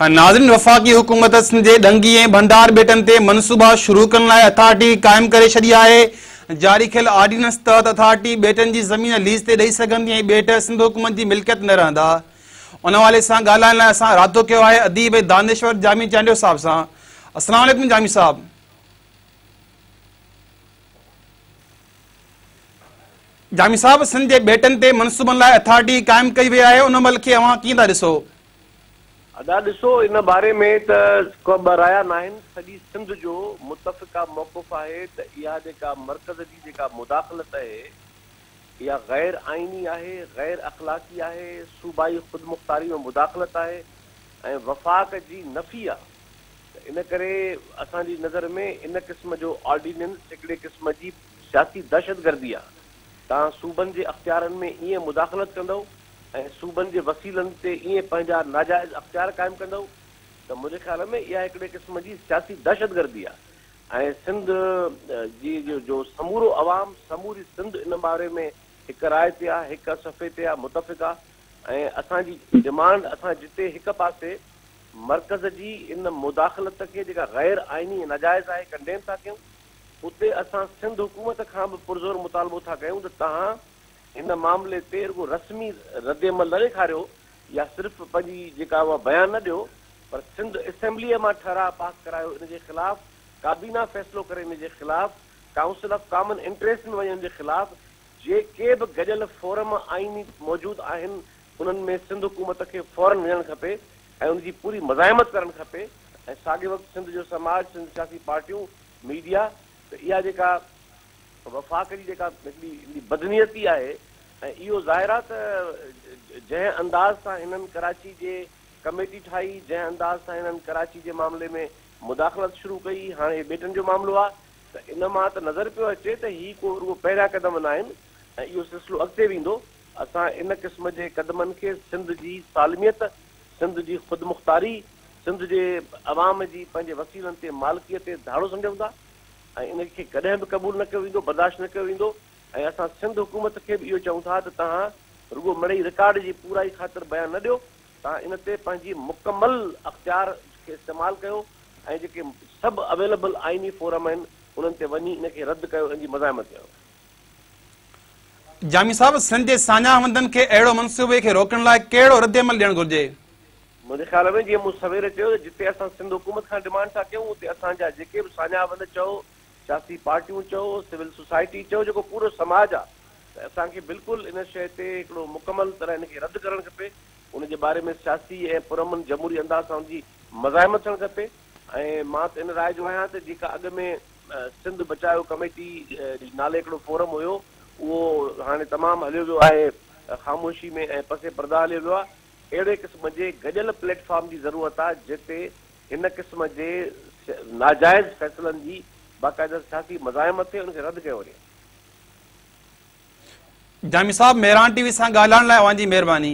ناظرين وفاقي حڪومت سنڌ جي ڏنگي ۽ ڀنڊار ٻيٽن تي منصوبا شروع ڪرڻ لاء اٿارٽي قائم ڪري ڇڏي آهي. جاري ڪيل آرڊيننس تحت اٿارٽي ٻيٽن جي زمين ليز تي ڏئي سگهندي ۽ ٻيٽ سنڌ حڪومت جي ملڪيت نه رهندا. ان حوالي سان ڳالهائڻ لاء اسان رابطو ڪيو آهي اديب ۽ دانشور جامي چانڊيو صاحب سان. السلام عليڪم جامي صاحب. جامي صاحب سنڌ جي ٻيٽن تي منصوبن لاء اٿارٽي قائم ڪئي وئي آهي ان عمل کي اوهان ڪيئن ٿا ڏسو؟ ادا ڏسو ان باري ۾ ته ڪو ٻه رايا ناهن سڄي سنڌ جو متفقه موقف آهي ته اها جيڪا مرڪز جي جيڪا مداخلت اهي اها غير آئيني آهي غير اخلاقي آهي صوبائي خودمختاري ۾ مداخلت آهي ۽ وفاق جي نفي آ ته ان ڪري اسان جي نظر ۾ ان قسم جو آرڊيننس هڪڙي قسم جي سياسي دهشتگردي آ توهان صوبن جي اختيارن ۾ ائين مداخلت ڪندؤ ۽ صوبن جي وسيلن تي ائين پنهنجا ناجائز اختيار قائم ڪندؤ ته منهنجي خيال ۾ اها هڪڙي قسم جي سياسي دهشتگردي آهي ۽ سنڌ جي جو سمورو عوام سموري سنڌ ان باري ۾ هڪ راء تي آهي هڪ صفحي تي آهي متفق آهي ۽ اسان جي ڊمانڊ اسان جتي هڪ پاسي مرڪز جي ان مداخلت کي جيڪا غير آئيني ۽ ناجائز آهي ڪنڊيم ٿا ڪيون اتي اسان سنڌ حڪومت کان به پرزور مطالبو ٿا ڪيون ته توهان هن معاملي تي رڳو رسمي ردعمل نه ڏيکاريو يا صرف پنهنجي جيڪا اها بيان نه ڏيو پر سنڌ اسيمبليء مان ٺهراء پاس ڪرايو ان جي خلاف ڪابينا فيصلو ڪري ان جي خلاف ڪائونسل آف ڪامن انٽريسٽ ۾ وڃي ان جي خلاف جيڪي به گڏيل فورم آئيني موجود آهن انهن ۾ سنڌ حڪومت کي فورن وڃڻ کپي ۽ ان جي پوري مزاحمت ڪرڻ کپي ۽ ساڳئي وقت سنڌ جو سماج سنڌ سياسي پارٽيون ميڊيا ته اها جيڪا وفاق جي جيڪا هڪڙي هڪڙي بدنيتي آهي ۽ اهو ظاهر آهي ته جنهن انداز سان هنن ڪراچي جي ڪميٽي ٺاهي، جنهن انداز سان هنن ڪراچي جي معاملي ۾ مداخلت شروع ڪئي، هاڻي هي ٻيٽن جو معاملو آهي ته ان مان ته نظر پيو اچي ته هي ڪو رڳو پهريان قدم ناهن ۽ اهو سلسلو اڳتي ويندو. اسان ان قسم جي قدمن کي سنڌ جي سالميت، سنڌ جي خودمختاري، سنڌ جي عوام جي پنهنجي وسيلن تي مالڪيء تي ڌاڙو سمجهون ٿا. ۽ ان کي ڪڏهن به قبول نه ڪيو ويندو، برداشت نه ڪيو ويندو ۽ اسان سنڌ حڪومت کي به اهو چئون ٿا ته توهان رڳو مڙئي رڪارڊ جي پورائي خاطر بيان نه ڏيو، توهان ان تي پنهنجي مڪمل اختيار کي استعمال ڪيو ۽ جيڪي سڀ اويليبل آئيني فورم آهن انهن تي وڃي ان کي رد ڪيو ان جي مزاحمت ڪيو. جامي صاحب سنڌ جي ساڃاهه وندن کي اهڙو منصوبي کي روڪڻ لاء ڪهڙو ردعمل ڏيڻ گهرجي؟ منهنجي خيال ۾ جيئن مون سوير چيو ته جتي اسان سنڌ حڪومت کان ڊمانڊ ٿا ڪيون اتي اسان جا جيڪي به ساڃاهه وند چئو، سياسي پارٽيون چئو، سول سوسائٽي چئو جيڪو پورو سماج آ ته اسان کي بلڪل ان شيء تي هڪڙو مڪمل طرح ان کي رد ڪرڻ کپي ان جي باري ۾ سياسي ۽ پرامن جمهوري انداز سان ان جي مزاحمت ٿيڻ کپي ۽ مان ته ان راء جو آهيان ته جيڪا اڳ ۾ سنڌ بچايو ڪميٽي نالي هڪڙو فورم هيو اهو هاڻي تمام هليو ويو آهي خاموشي ۾ ۽ پس پرده هليو ويو آ اهڙي قسم جي گڏيل پليٽ فارم جي ضرورت آهي جتي هن قسم جي ناجائز فيصلن جي باقاعده سياسي مزاحمت ٿئي ان کي رد ڪيو وڃي. جامي صاحب مهراڻ ٽي وي سان ڳالهائڻ لاء اوهان جي مهرباني.